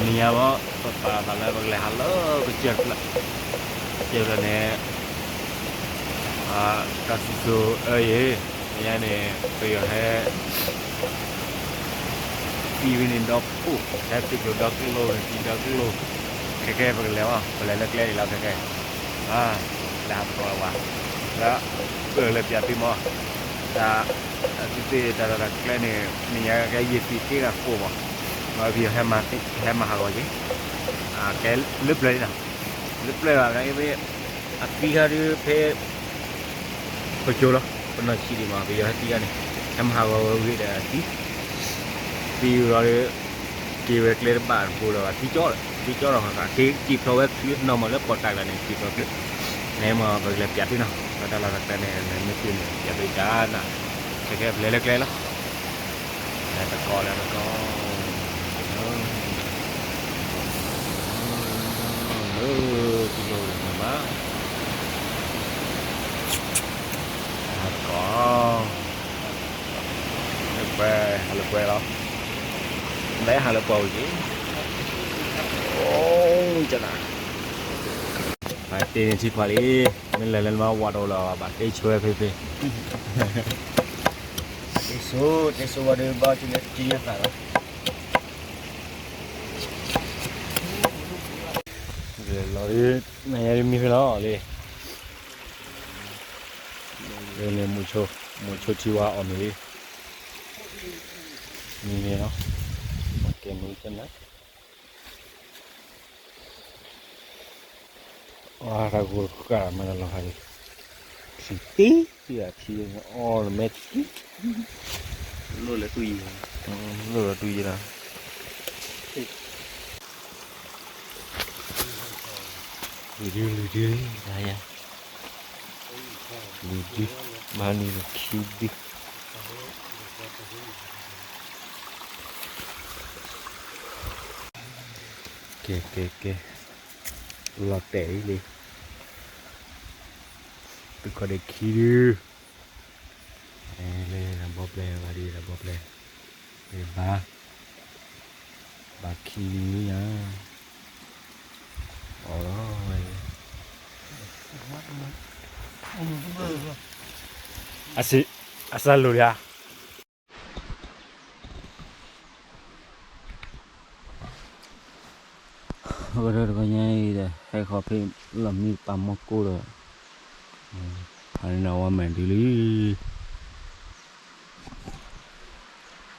နံၤညါဘၣ် ပပာ်သးလၢပကလဲၤဟးလၢကစၢၢ်တဖျၢၣ်, ကစၢၢ်တဖျၢၣ်န့ၣ် တၢ်စံၣ်စိၤအၢအံၤ, နံၤညါန့ၣ် ပယီၤဟဲ သံဝဲန့ၣ်ဒီဖှိၣ်, ဟဲသံကျိၤဒီကလိၢ်န့ၣ် သံဒီကလိၢ်, ခဲကဲပကလဲၤအီၤ ပလဲၤလၢကျဲဒံးလီၤခဲကဲ, လဲၤဟးသကိးလၢၤဝဲ, လၢ ပၢၢ်လၢပျးသုမီၤ, တၢ် အသုသ့ၣ်တၢ်လီၢ်တၢ်ကျဲန့ၣ် နံၤညါကဲယဲၢ်သံတ့ၢ်ဂၤဃိမီၤ, ဒီးပယီၤဟဲမၤဟးဂီၤက့ၤ, ကဲလၢပျၢၤလံနီၤ, လၢပျၢၤဘၣ် အသံခါဒုးဖဲ ပကၠိလီၤ ပနီၢ်ဆံးဒံးမး ပယီၤဟဲသံခါန့ၣ် ဟဲမၤဟးဂီၤဝဲဂ့ၤဒီးသံ, သံဝံၤဒီး က့ၤဝဲကျဲတဘၣ်တဘိလၢၤဘၣ် သံကၠီဒီး သံကၠီဒီးဃၣ်ဃၣ် က့ၤက့ၤဖျိးဝဲချုးနီၢ်မးလၢပီၣ်တၢ်ကျါန့ၣ် က့ၤဖျိးချုး, န့ၣ်မးပကလဲၤပျးသုနီၤ ပတၢ်လီၢ်တၢ်ကျဲန့ၣ် လဲၤမ့ၢ်သုန့ၣ် ပျးသုတၢ်နၤ, ခဲကဲပလဲၤလၢကျဲလီၤ, လဲၤသကိးလဲၤသကိး လၢ တလိၣ်မး ဟးသကိး လၢပှဲၤ ဟးလၢပှဲၤလီၤ, လဲၤဟးလၢပှဲၤဝံၤက့ၤ, အိၣ်ကနၤ, ပှၤတ့န့ၣ်ထံခွးလံ, မ့ၢ်လဲၤလၢနမါဝးတအိၣ်လၢၤဘၣ် တ့ဆိဝဲဖဲဖဲ, တ့ဆိ တ့ဆိဝဲဒုးဘၣ်ထံလၢတ့ညါသးလီၤ, လီၤဒုး နညါဒုးမံဖဲလီၤလံ လၢန့ၣ် မိၤဆိထံဝါအီၣ်မ့ၤလံ, မံမ့ၢ်လီၤ, ကဲမုၢ်ကနၣ်, အတၢ်ဂိၢ်တဃၣ်မ့ၢ်လီၤဟးလံ, ထံတ့ ထံအထံအီၣ်လၢမဲာ်ထံ, လိၣ်လၢတူၢ်ယံၤ, လိၣ်လၢတူၢ်ယံၤလီၤ, လုၢ်ဒုလုၢ်ဒု, လုၢ်ဒု, ဘၣ်နုၤခံဒု, ကဲကဲကဲ, လီၤတဲာ်အံၤလံ, သုခီဒံးခံဒု, လၢတၢ်ဘီပျဲၢ်ဘၣ်ဒံးတၢ်ဘီပျဲၢ်, ဘၣ်, ဘၣ်ခံဒုညါ, အီၣ်လီၤ, အစးလိၤလံဧါ အဃိဒီးတဂီၤညါအံၤဒီး ဟဲခီဖဲလီၢ်မံပာ်မီၢ်ကိၢ်ဒီး ဖးန့ၢ်ဝဲမဲာ်ဒုလံ,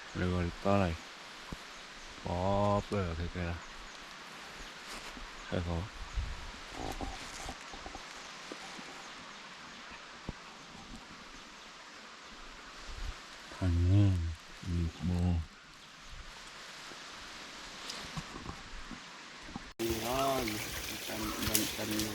လၢဂီၤလံသီလီၤအံၤ, ပီပၢၢ်ခဲကဲလီၤ, ဟဲခီ ဖးန့ၢ် မံၤဘိ အီၣ်ဒၣ်ဘီအံၤခါလီၤ, တၢ်စံးပာ်တနီၤ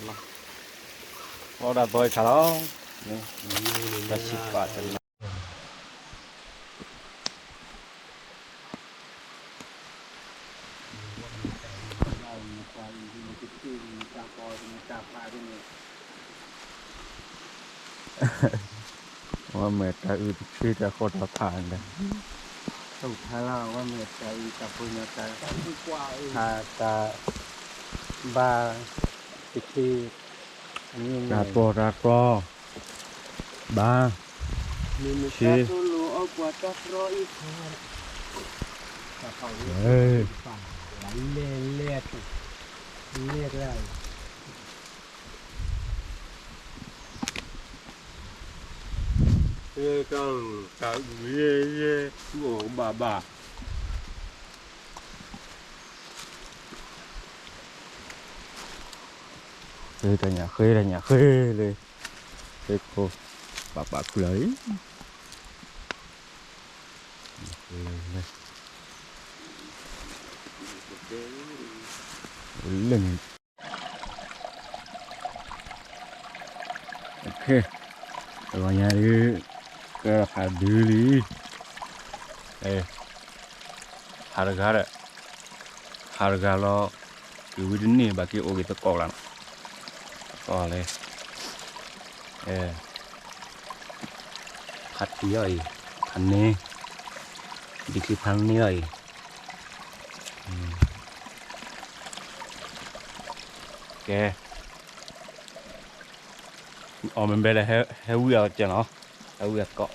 ဝဲမဲာ်တၢ်အုၣ်တဆ့ တၢ်ဃီတၢ်ဖးဒီး တၢ်ဖးလၢဝဲမဲာ်တၢ်အုၣ်တၢ်ဖိညါတၢ် တၢ်ဘါတဆ့ တၢ်ပီၢ်တၢ်တြီ ဘါ ဆ့ လဲၤလဲၤ လဲၤကျါ တၢ်ညၣ်ဃ့ တၢ်ညၣ်ဃ့ လၢ လၢခိ ပာ်ပာ်ခူၣ်လီၤလံ လၢန့ၣ် တဂီၤညါဒုး ကဲထီၣ်ဖးဒုလံ ဟးတဂၤဒီး ဟးတဂၤလီၤ က့ၤဝံတန့ၢ်ဘၣ်က့ၤအိၣ်က့ၤသကိးလီၤနီၤ သကိးလၢ ဖးတံၢ်အီၤအံၤ ဖးန့ၢ် ဒ်ချံဖးန့ၢ်လီၤအံၤ ကဲ, အီၣ်မ့ၢ်ဘဲဒီး ဟဲဝံအီၤကဲနီၤ, ဟဲဝံအီၤသကိး,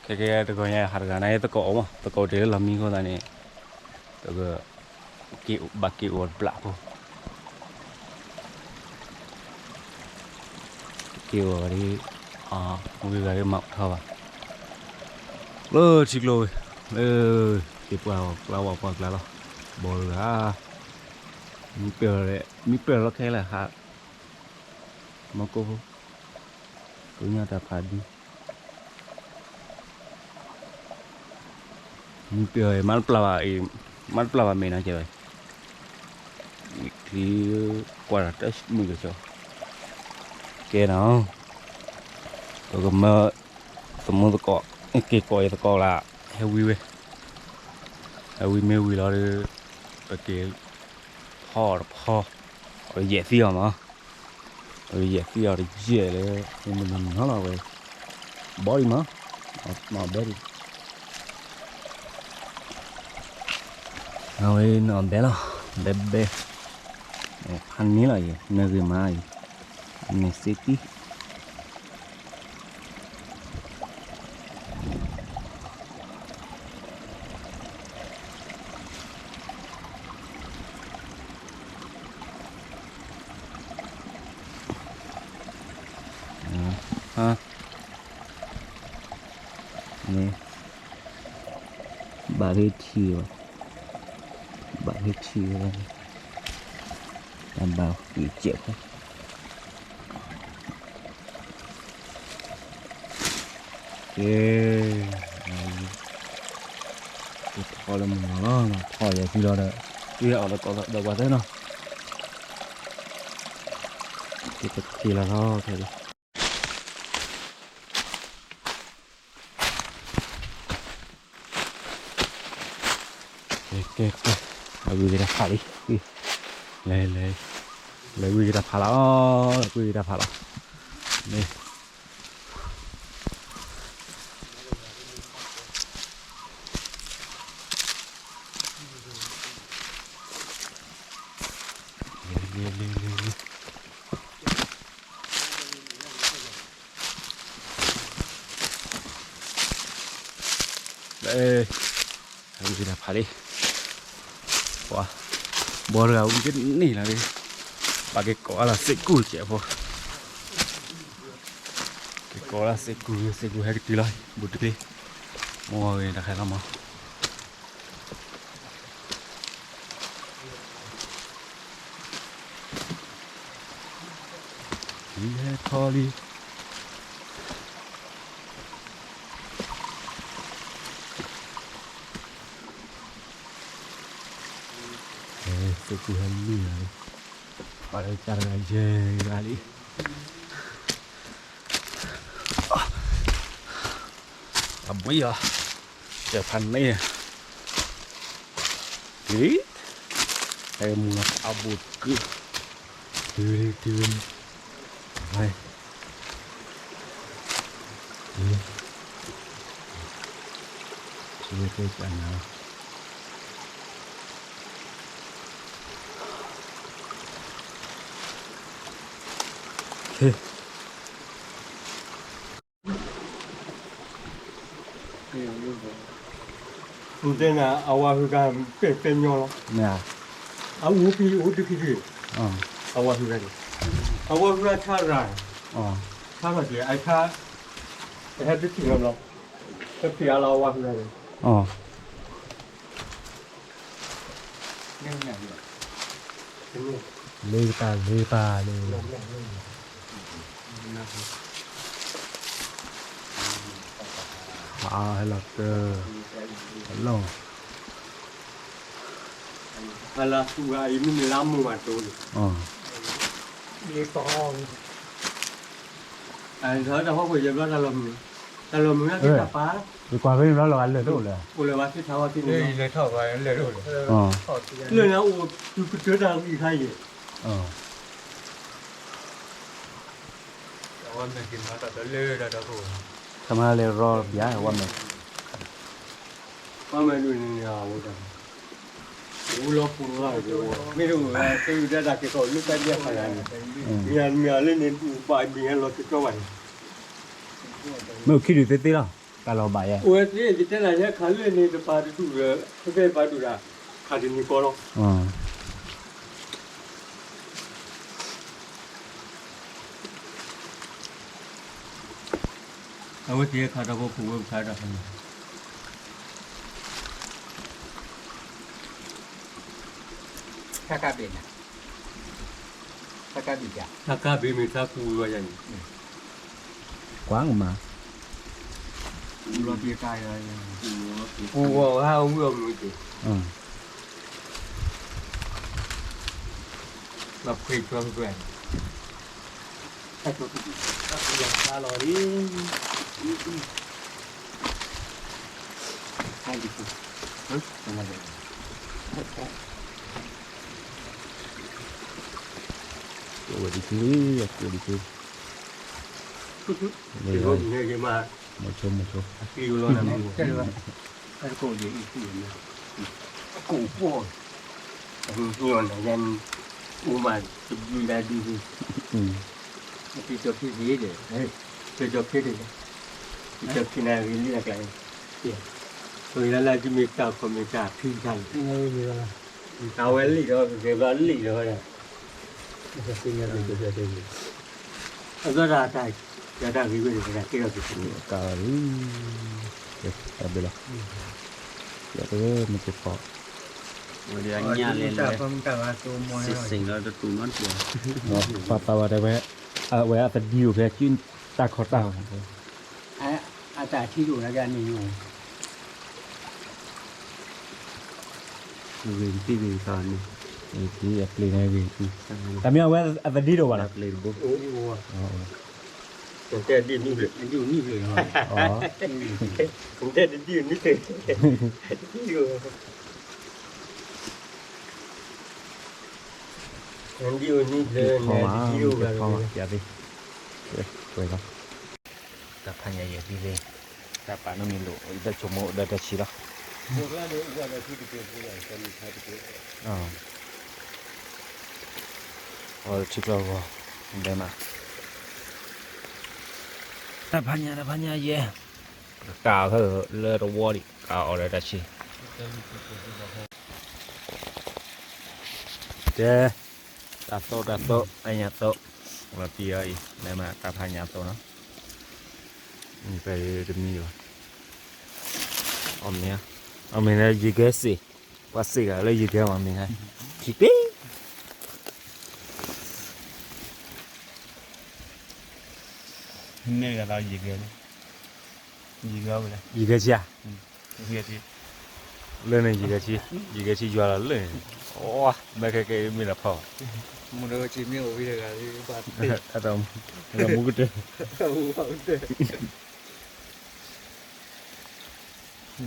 ခဲကဲတဂီၤညါဟးတဂၤန့ၣ် သကိးအိၣ်မး, သကိးတ့ၢ်လၢလီၢ်မံအဃိသတးန့ၣ်, ပကဘၣ်က့ၤအိၣ်တဘျီဖိ က့ၤအိၣ်ဒ်, ဝံၤဂၤဒ်မၤထီဘၣ်, လၢထံကျိဝဲ, လၢ, က့ၤပှၤကျါဝဲပှၤကျါလီၤ, ဘီတဂၤ, မံပၢၢ်လီၤ, မံပၢၢ်လီၤခဲလၢာ်ဟး, မၤကိၢ်ဖိ, ကိညါတၢ်ဖးဒံ မံပၢၢ်မၤတပျၢ်ဘၣ်အံၤ, မၤတပျၢ်ဘၣ်မ့ၢ်နီၤကဲဝဲ, ချံကွၢ်တၢ်မုၢ်ကဆီ, ကဲနီၤ, ပကမၢ, သမူသကိး, က့ၤကိးအံၤသကိးလၢ, ဟဲဝံဝဲ, ဟဲဝံမ့ၢ်ဝံလီၤဒီး, ပက့ၤဖီအီၤတဖီ, အကယဲၢ်သံအီၤမး အကယဲၢ်သံအီၤတယဲၢ်လၢ, မုၢ်နီၤနီၤလီၤဝဲ, ဘီဒံးမး, မၤဘဲဒံး, အဝဲနီၤဘဲလီၤ, ဘဲဘဲ, ဖးန့ၢ်လီၤယဲ, နဂ့ၤမးအံၤ, န့ၣ်စ့တံၢ် န့ၣ်, ဘၣ်ဟ့ၣ်ထံၣ်, ဘၣ်ဟ့ၣ်ထံၣ်ဝဲ, တၢ်ဘၣ်ဃုာ်စဲးဖိ ကဲ, ကထီလၢမုၢ်နီၤလီၤ, ထီယဲၢ်သံလီၤဒီး, တွံၢ်အီၤဒီးကိးဒီးပှၤသ့နီၤ, က့ၤပက့ၤလီၤလီၤခဲလၢာ် ကဲ, ကဲ, ကဲ, ဝံၤက့ၤတၢ်ဖးလံ, လဲၤ, လဲၤ, လဲၤဝံၤက့ၤတၢ်ဖးလီၤ, လဲၤဝံၤက့ၤတၢ်ဖးလီၤ, လဲၤ လဲၤ, ဝံၤတၢ်ဖးလံ, ပှၤ, ဘီတဂၤဝံၤကန့ၢ်လီၤ, ပှၤက့ၤကိးအါလီၤစ့ၢ်ကူၣ်စဲးဖိ, က့ၤကိးလီၤစ့ၢ်ကူၣ်, စ့ၢ်ကူၣ်ဟဲကတုၤလီၤ, ဘူးတက့ၢ်, မ့ၢ်ဝံၤတၢ်ခါလီၤမး ထံဟဲထီလံ, စ့ၢ်ကူၣ်ဟဲလံလီၤ, ပှၤလၢတၢ်တဂၤယဲၢ်ဂၤလံ, အဘှံးလီၤ, ကဲဖးန့ၢ် က့ၤ, ဟဲမူလီၤအဘူးကု, တုၤလံ တုၤလံ, ဟဲ, တုၤလံ, တုၤလံတၢ်နၤလီၤ, ဟဲ တဲနၤ အဝၤဟုဂၤ ပဲာ်ပဲာ်ညီလီၤ, အအိၣ်ဖဲ အိၣ်တခံဖဲ, အဝၤဟုဂၤန့ၣ်, အဝၤဟုဂၤဆါရၤ, ဆါရၤက့ၤ အဆါ, တဟဲတထံၣ်လီၤဘျီ, တဖံးအါလီၤအဝၤဟုဂၤန့ၣ် လ့ပၢ် လ့ပၢ်လံ, ဟဲလီၤကၢ, အလီၢ်, ဟဲလီၤသူဂၤအံၤ မ့မ့ၢ်လၢအမိၢ်ဘၣ်တိၤန့ၣ်, လ့ပၢ် အတၢ်ဟီၣ်ခိၣ်ယဲၢ်ဘျီတၢ်လီၢ်မုာ်, တၢ်လီၢ်မုာ်လၢက့ၤတၢ်ပၢ်, ယကွၢ်ဖဲန့ၣ်ဘျီလီၤဂာ်လၢာ်တအိၣ်လၢၤ, အိၣ်လၢၤဘၣ်သ့ၣ်ထးဝဲသ့ၣ်န့ၣ်, လဲၤထီၣ်ဘၣ်လၢာ်တအိၣ်လၢၤ, လၢာ်န့ၣ်အိၣ်တုၤကတၢၢ်တၢ်ဂံၢ်ခါယဲၢ်, အဝဲမဲာ်က့ၤမၤတၢ်တလၢတၢ်ဒီခိၣ်, ခမၤလဲၤရီပျါဝဲမဲာ်, ဝဲမဲာ်ဒုးန့ၣ်အဝဲတၢ် ဝံၤလီၤပူၤလီၤ, မ့ၢ်တအိၣ်ဝဲ သုတၢ်တၢ်က့ၤကီး လၢတၢ်ဒဲးဖးဂၤန့ၣ်, မ့ၢ်မ့ၢ်အီၤလၢန့ၣ် ဘၣ်ဘံၤဟဲလီၤကကီဘၣ်န့ၣ်, မ့ၢ်အိၣ်ခံဒုးသ့သ့လီၤ, တၢ်လီၤဘၣ်ယဲ, အိၣ်ဝဲသ့ ယတဲနၤ ယဟဲခးလၢန့ၣ် တပၤတဒူၣ်ဒီး ဖဲဖဲပၤဒူၣ်ဒၣ်, ခးတနံၤကီလီၤ. အဝဲသ့ၣ်ခးတၢ်ဖိပူၤဝဲပခးတၢ်ဖိန့ၣ်, တၢ်ကါဘ့ၣ်န့ၣ်, တၢ်ကါဘ့ၣ်ယါ, တၢ်ကါဘ့ၣ်မ့ၢ်တၢ်ကူဝံၤဝဲယါန့ၣ်, ကွၢ်မး, ကူလီၤက့ၤကါယါ, ကူဝဲဟးဝံၤအီၤမုၢ်က့ၤ, ဘၣ်ဖှ့ၣ်ကၠီဖှ့ၣ်, တၢ်ကူလီၤကါလီၤလံ. ဝဲဒ်သုလံ, အကိးဒ်သု, မ့ၢ်, မ့ၢ်ဆိမ့ၢ်ဆိ, အကိးဒ်အံၤ, အကိးပီၢ်, အညိၣ်နၤယါန့ၣ်, အိၣ်မးတဘျုးလၢဒ်န့ၣ်, ပကၠီခံသ့ဒီး, ပကၠီခံသ့, ပကၠီခံနၤဂ့ၤလံအကျါန့ၣ်, ပဝဲဒၣ်လၢကမ့ၢ်တၢ်ခီမ့ၢ်တၢ်ဖံးတၢ်န့ၣ်, အဝဲလံာ်ဒီး ကကဲဘျီလံာ်ဒီးဝဲဒၣ် အဘျီတၢ်တၢ်, တၢ်တၢ်ဂ့ၤဝဲန့ၣ် ပတၢ်ကဲထီၣ်က့ၤ, ကါလီၤလံ, တၢ်ဘျုးလီၤ, ယတမ့ၢ်ကဖီ, ဝဲဒၣ်ညၣ်လဲၤလဲၤ, စ့ၣ်စ့ၣ်လီၤတတူၢ်နီတတူၢ်, ပှၤသးဝဲတဲဝဲ, အဝဲအသဒံအိၣ်ဖဲ တၢ်ခီတၢ်, အတၢ်ထံတအိၣ်လၢကန့ၣ်ယိၣ် ဂ့ၤတံၢ်ဂ့ၤသးန့ၣ်, ဂ့ၤတံၢ်အပျ့ၤန့ၣ်ဂ့ၤတံၢ်, တၢ်မ့ၢ်အဝဲအသဒံတအိၣ်ဘၣ်လီၤ, ပျ့ၤတဘိ, တၢ်ဒံၣ်နံၣ်ဘျဲၣ်, တၢ်ဒံၣ်နံၣ်ဘျဲၣ်, တၢ်ဒံၣ်အိၣ်နံၣ်ဘျဲၣ်, တၢ်ဖးညါယဲၢ်သံသ့, တၢ်ပာ်နီတမံၤလိာ် တၢ်ဆိကမိၣ်ဒီးတၢ်ဆံးလီၤ, အီၤထံကျီၢ်ဂီၤ, ဒဲးမး, တၢ်ဖးညါ တၢ်ဖးညါယဲၢ်, ကးအီၤလၢတဝီဒံး ကးအီၤဒီးတၢ်ဆံး တဲ, တၢ်သိၣ်တၢ်သိၣ် အညါသိၣ်, လီၤတံၢ်အီၤအံၤ လဲၤမးတၢ်ဖးညါသိၣ်နီၤ, ဖဲတမံၤဘၣ်, အီၣ်မ့ၤ, အီၣ်မ့ၤလၢယံၤကဲစ့ၢ်, ပှၤစ့ၢ်ဂၤလၢယံၤကဲမ့ၤန့ၣ်, ခံတ့ မ့ၢ်ဂၤလီၤယံၤကဲ, ယံၤကဲဝဲလဲၣ်, ယံၤကဲဆံဧါ, လၢန့ၣ်ယံၤကဲဆံ, ယံၤကဲဆံယွၤလီၤလၢန့ၣ်, ဝါ မ့ၢ်ခဲကဲမ့ၢ်လီၤဖီ, မူကတၢၢ်, အမ့ၢ်လံ အမ့ၢ်လံ, အမ့ၢ်ဧါ, ခံတံၢ် ဝါ, တၢ်ဘီကီၢ် တၢ်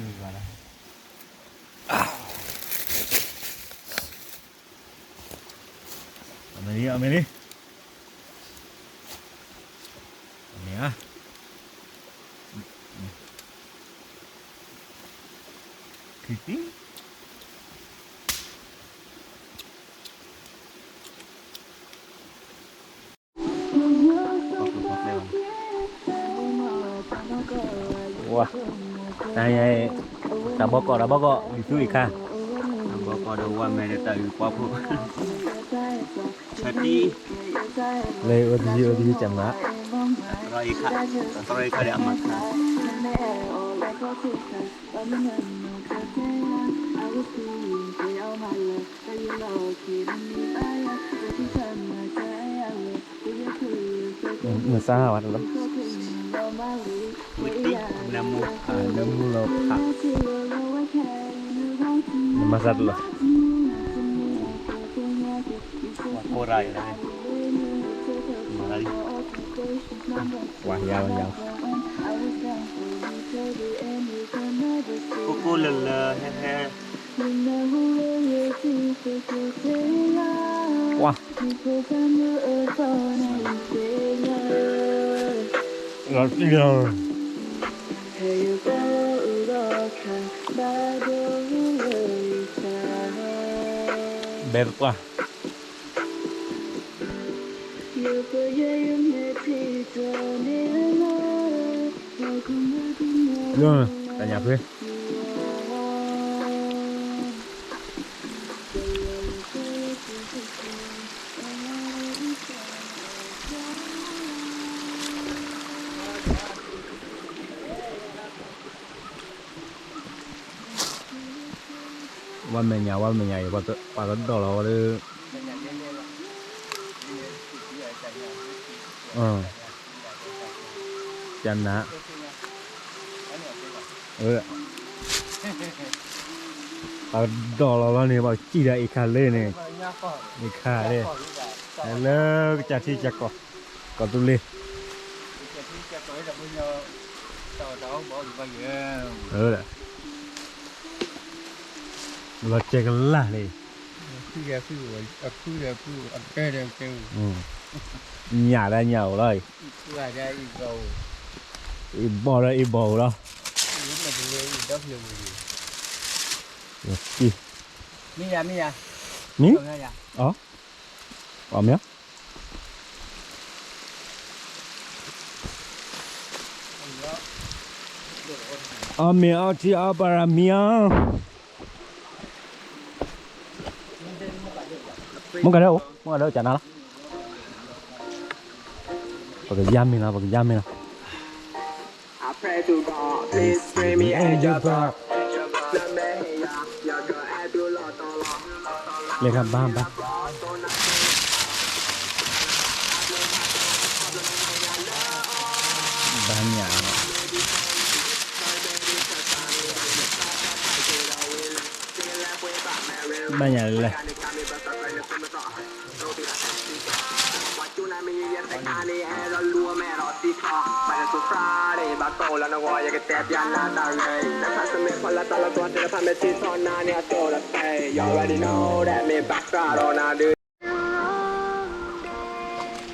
ဘီကီၢ် ဒ်သူအံၤခါ, တၢ်ဘီကီၢ်ဒီးဝါမဲာ်ဒီးတၢ်အုၣ်ပှၢ်ဖိ, ဆၢတံၢ်, လၢအိၣ်တယံၤ အိၣ်တယံၤကမး, တရီခါ, တရီခါဒီးအမၤခါ နစါဝဲတလီၤ, နမူလီၤဖး, နမၤစါတလီၤ, ပှၤကိးရၤအံၤလၢ, မၤလၢလံ, ပှၤယါဝဲယါဝဲ, ကိးကိးလၢလၢဟဲဟဲ ကွၢ်, လီၤတံၢ်လီၤ, ဘၣ်ဒိလၢယသး ဘဲသပှၢ်, တၢ်ညၣ်ဖု ဝါမဲာ်ညါ ဝါမဲာ်ညါအံၤ ပှၤကဒီၣ်လီၤဝဲဒၣ်, ကနၤ, ပှၤကဒီၣ်လီၤလီၤန့ၣ် ပှၤကစံၣ်ဒီးအ့ၣ်ခါလၢန့ၣ်, အ့ၣ်ခါလၢ, လၢကစၢ်ထံကီၢ်, ကီၢ်သူလ့ၤ လီၤစဲကလၢ်န့ၣ်, ညၣ်လၢညၣ်အိၣ်လီၤ, အံၤဘီၣ်လၢအံၤဘီၣ်အိၣ်လီၤ, မ့ၢ်, အီၣ်မ့ၢ်, အီၣ်မ့ၢ်အီထံအီပၤရမံၤဧါ, မုၢ်ကဒဲအိၣ် မုၢ်ကဒဲအိၣ်ကနၤလီၤ, ပကယါမ့ၢ်လီၤ ပကယါမ့ၢ်လီၤ, လဲၤခါဘၣ်ဘၣ်, ဘၣ်ညၣ်, ဘၣ်ညၣ်လဲၣ်,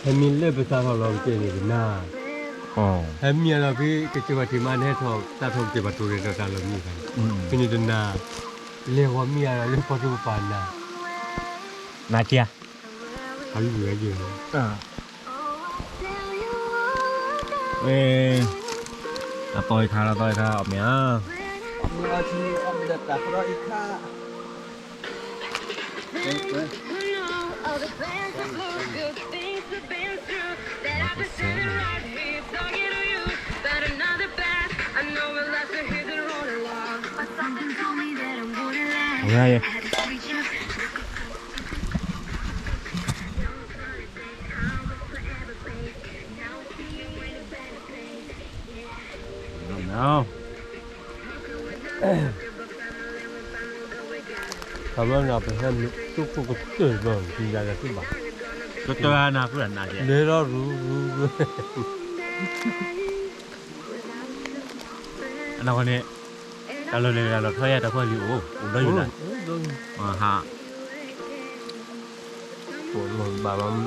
ဟဲမံလၢပသးထီၣ်လီၤကစၢၢ်န့ၣ်တနၤ, ဟဲမံအလီၢ်ဖဲကစၢၢ်ဘၣ်ထံးမး နဟဲထီၣ်သးထီၣ်ကစၢၢ်ဘၣ်တိၤန့ၣ်ဒီးတၢ်လီၢ်မံၤခါန့ၣ်, ဖဲန့ၣ်တနၤ, လဲၤဂီၤမံအလီၢ်လၢပှၤတိၤပပာ်နၤ, နၤက့ၤဧါ, ဟးလူၤဝဲယဲၢ်, အသီခါလီၤ သီခါ အီၣ်မ့ၢ်ဧါ, ဝဲယဲၢ် ခီဖျိန့ၣ် ပဟဲမ့ၢ်သူၣ်ခိၣ်ကတၢၢ်ဘျီ ထံယၤလၢသူၣ်ဘၣ်, ကတၢၢ်နၤဃုနၤက့ၤ လဲၤလီၤရူရူရူ, အနီၢ်ကီၢ်န့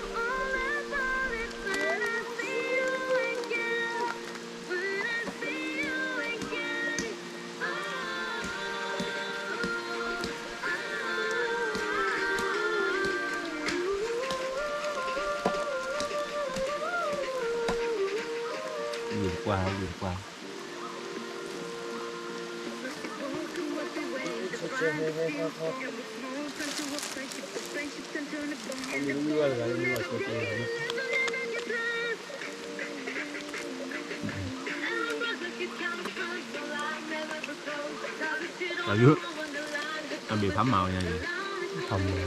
ၣ် တၢ်လီၢ်န့ၣ် တၢ်လီၢ်ထီယါတၢ်ဖီလံၤအိၣ် အိၣ်ဒီးယုၢ်လၢ်, ဟး ဘၣ်လီၤ ဝံၤတကွၢ် ဝံၤတကွၢ် အဘ့ၣ်ဖးမၤဝဲညါယဲၢ်, ဖးမၤ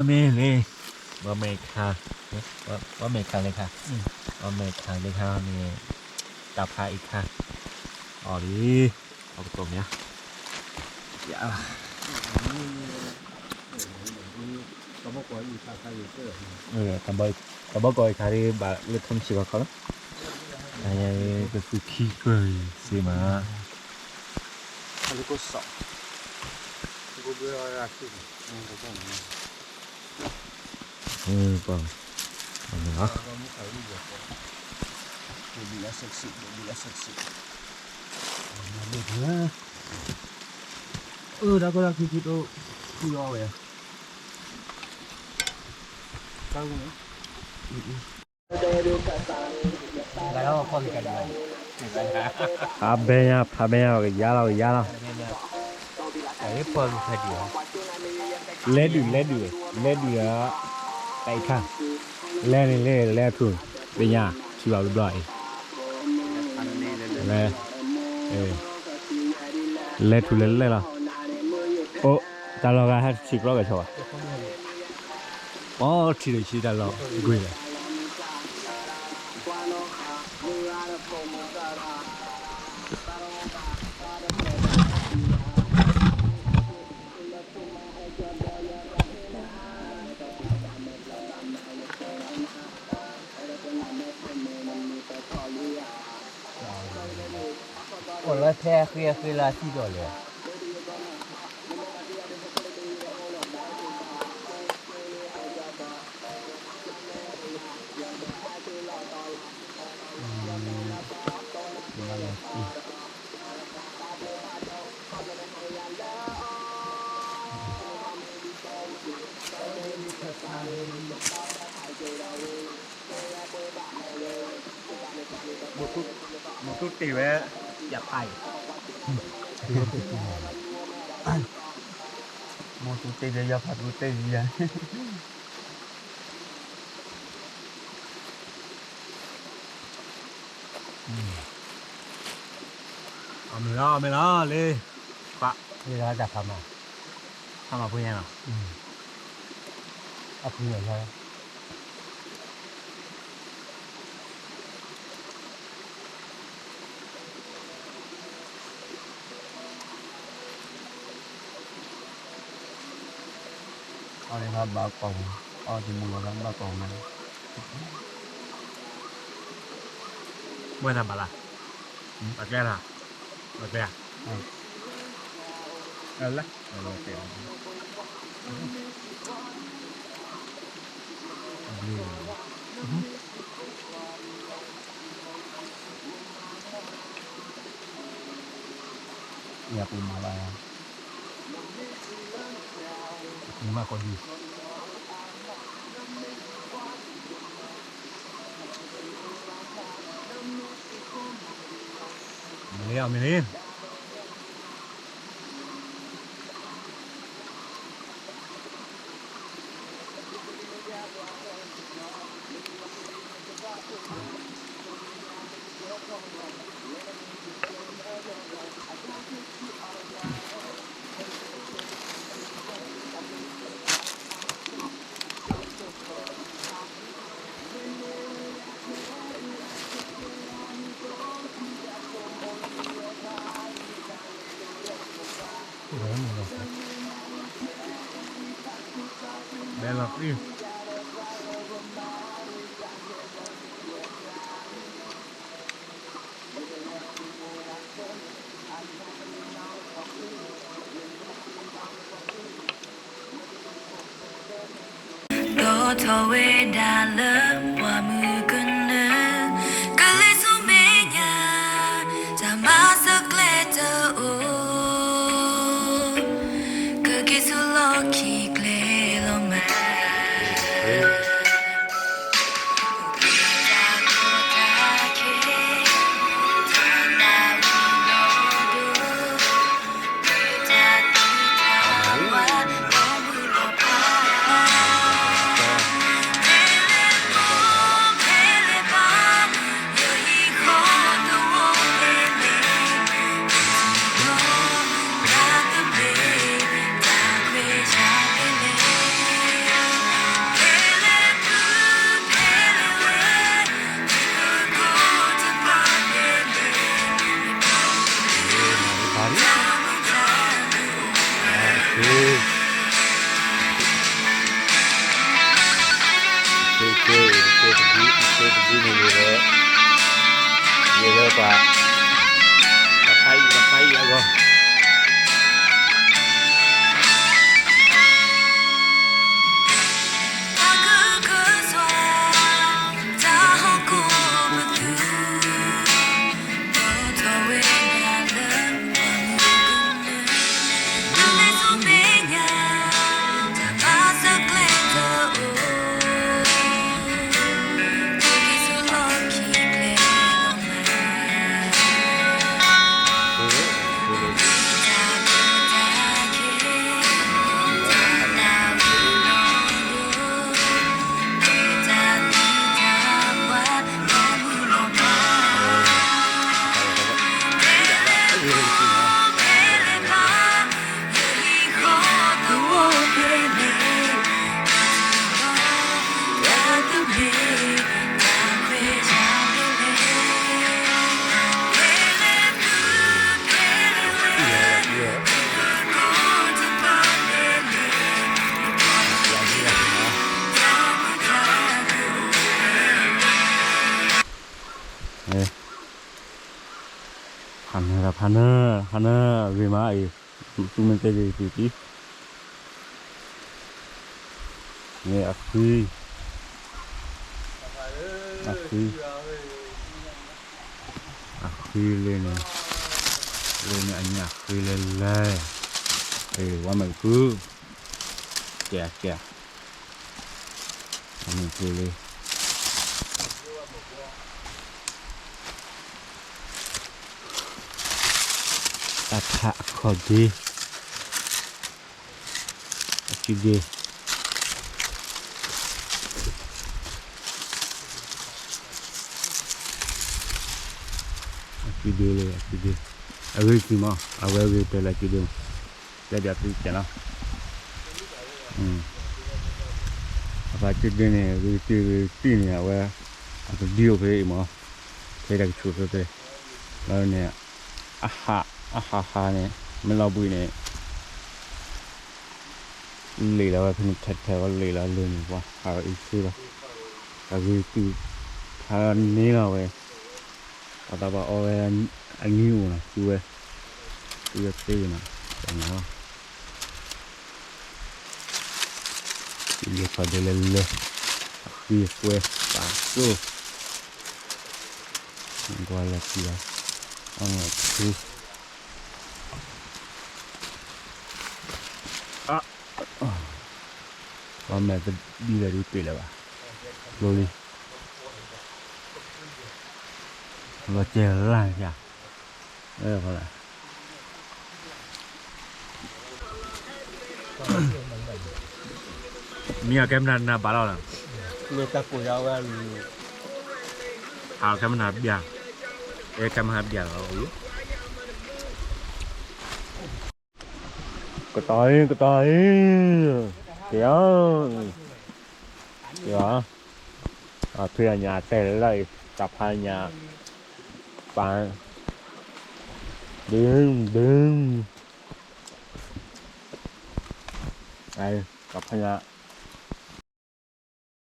မ့ၢ်လံ, ဘၣ်မဲာ်ခါ, ဘၣ်မဲာ်ခါလံခါ, ဘၣ်မဲာ်ခါလံခါန့ၣ်, တၢ်ဖးအံၤခါ, အီၤလံ, အကတိၤမ့ၢ်, ယၤ, တဘီကီၢ်အံၤခါဒ်ဘၣ်လၢထီၣ်မဆံးဘၣ်ခီလီၤ, ကသူခံကၢၢ်စ့မး, ပှၤ, အၢ တၢ်ကီတၢ်ခံထံၣ်တအိၣ်, ထံလီၤဝဲ, ဖးဘဲညါ ဖးဘဲညါ ပကယါလီၤ ပကယါလီၤ, လဲၤဒုး လဲၤဒုး လဲၤဒုးဒီး တၢ်အံၤခါ, လဲၤန့ၣ်လဲၤ လဲၤထူၣ်, ဘဲညါ ထံၣ်ဘၣ်ဘျီဘျီအံၤ, လဲၤ, လဲၤထူၣ်လဲၤလဲၤလီၤ, အိၣ်, တၢ်လီၢ်ဂၤဟဲတထံၣ်ကျီကဆီဘၣ်, အိၣ်ထံၣ်ဒီးဆံတၢ်လီၢ်ကွံာ်ဒီး အိၣ်လၢထဲအဃ့အဃ့လၢအသံဒီးလဲၣ်. မိၢ်တူၢ်တ့ၢ်ဝဲ, ယဖးအံၤ, မိၢ်တူၢ်တ့ၢ်ဝဲ ယဖးတူၢ်တ့ၢ်ယၤ, အမ့ၢ်လီၤ အမ့ၢ်လီၤလံ, ပှၤ, တၢ်ဖးမး, ဖးမးဖိညါနီၤ, အဖုညါလီၤ. အီၤဒ်ဘၣ်ကီၢ်ပူၤ, အီၤဒ်မူလီၤဘၣ်ကီၢ်ပူၤ, မ့ၢ်တၢ်ဘၣ်လၢ်, ဘၣ်ကျဲလၢ်, ဘၣ်ကျဲဧါ, လၢ်, ယပူၤမၤဘၣ်, မၤကီၢ်ဒံး, မ့ၢ်လံ အမ့ၢ်လံ. ဘဲလီၤဃံ. ဒီးထီၣ်ဝဲဒၣ်လၢပှၢ်မုၢ်ကနၢ, ကလံၤဆူမဲာ်ညါ, တၢ်မၤစၢၤကျဲတအိၣ်, ကက့ၤဆူလီၢ်ခံကျဲလီၤမး. တက့ၢ်, တက့ၢ်တဒု, တက့ၢ်တဒုန့ၣ် ယဲလၢပှၤ, ပှၤဖးအံၤ, ပှၤဖးအံၤအဂီၢ်. ဖးနၢၤ, ဖးနၢၤ, ဖးနၢၤ, ဂ့ၤမးအံၤ, သူမ့ၢ်တဲဂ့ၤတံၢ်တံၢ်, န့ၣ်အဃံ, အဃံ, အဃံလၢန့ၣ်, လၢန့ၣ်အညၣ်ဃံလၢလဲၣ်, အဝဲမ့ၢ်ဖု, ကဲကဲ, အမ့ၢ်ဖုလၢ တၢ်ခးအခီၣ်ဒ့, အစုဒ့, အစုဒ့လၢအစုဒ့, အဂ့ၢ်စံးမး အဝဲဂ့ၤတဲလၢအစုဒ့မး, တဲဒၣ်သုကဲလီၤ, အပှၤစုဒ့န့ၣ် ဂ့ၤတံၢ်ဂ့ၤတံၢ်န့ၣ် အဝဲ အကဒုအိၣ်ဖဲအံၤမး, ဖဲတၢ်ကဆူးဖဲဖဲ, လၢန့ၣ် အဟး, အဟးဟးန့ၣ် မ့ၢ်လီၤဘှံးန့ၣ် လံာ်လီၤဝဲဖဲန့ၣ် ထဲထဲဝဲလံာ်လီၤလၢန့ၣ် ပှၤဟးအံၤဆ့လီၤ, တၢ်ဂ့ၤတုၤဖးန့ၢ်လီၤဝဲ, ပှၤသးပှၢ်အီဝဲအနံၤအိၣ်နီၤ သူဝဲ, သူဝဲသ့နီၤ, ပှၤနၤလီၤ, လၢခီၣ်ဒ့လဲၤလဲၤ, အဃံအကွဲ, ပာ်စိၣ် ကွၢ်လၢခံဂၤ, အီၣ်မ့ၢ်ထူ, အီၣ်မ့ၢ်တဒ်လဲၣ်ဒုးတ့ၢ်လၢၤဘၣ်, ကျိလံ, လီၤကဲလၢ်ယၤ, လၢဖီလာ် မ့ၢ်အကဲမနုၤနၤဘၣ်လီၤလီၤ, မ့ၢ်တၢ်ကိးယၤဝဲ, ဟးကဲမနုၤဘၣ်, အဲကဲမနုၤဘၣ်လီၤ, ကတီၤအံၤ ကတီၤအံၤ, က့ၤအီၤ, က့ၤအီၤ, အဖံအညၣ်တဲလၢအံၤ တၢ်ဖးညၣ်, ပၢ်, ဒု, ဒု, တၢ်ဖးညၣ်